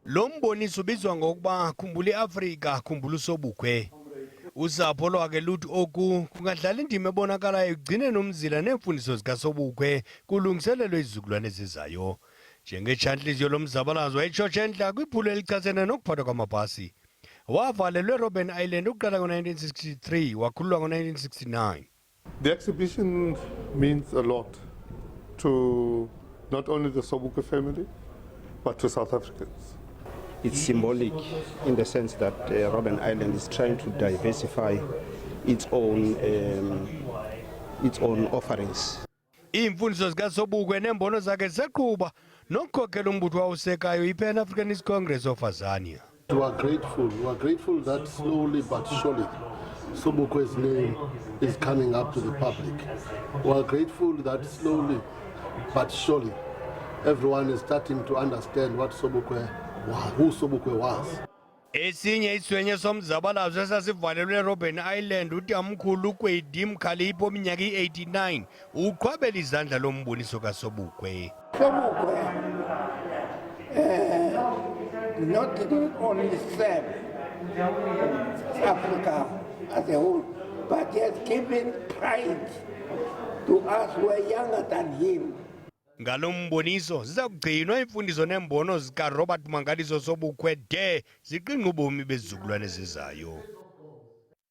Lo mboniso ubizwa ngokuba Khumbula iAfrika, Khumbula uSobukwe. Usapho lwakhe luthi oku kungadlala indima ebonakalayo ekugcineni umzila neemfundiso zikaSobukwe kulungiselelwe izizukulwane ezizayo. Njengetshantliziyo lomzabalazo wayetshotsha entla kwiphulo elichasene nokuphathwa kwamabhasi. Wavalelwa eRobben Island ukuqala ngo-1963 wakhululwa ngo-1969. The exhibition means a lot to not only the Sobukwe family, but to South Africans. It's symbolic in the sense that Robben Island is trying to diversify its own offerings. Iimfundiso zikaSobukwe neembono zakhe zisaqhuba nokukhokela umbutho wawusekayo iPan Africanist Congress of Azania. We are grateful. We are grateful that slowly but surely Sobukwe's name is coming up to the public. We are grateful that slowly but surely everyone is starting to understand what Sobukwe, who Sobukwe was. Esinye iswenye somzabalazo esasivalelwe eRobben Island, utamkhulu uKwedi Mkhalipho ominyaka i-89, uqhwabela izandla lomboniso kaSobukwe. Sobukwe not only serve Africa as a whole, but he has given pride to us who are younger than him. Ngalo mboniso ziza kugcinwa iimfundiso neembono zikaRobert Mangaliso Sobukwe de ziqingqe ubomi bezizukulwane ezizayo.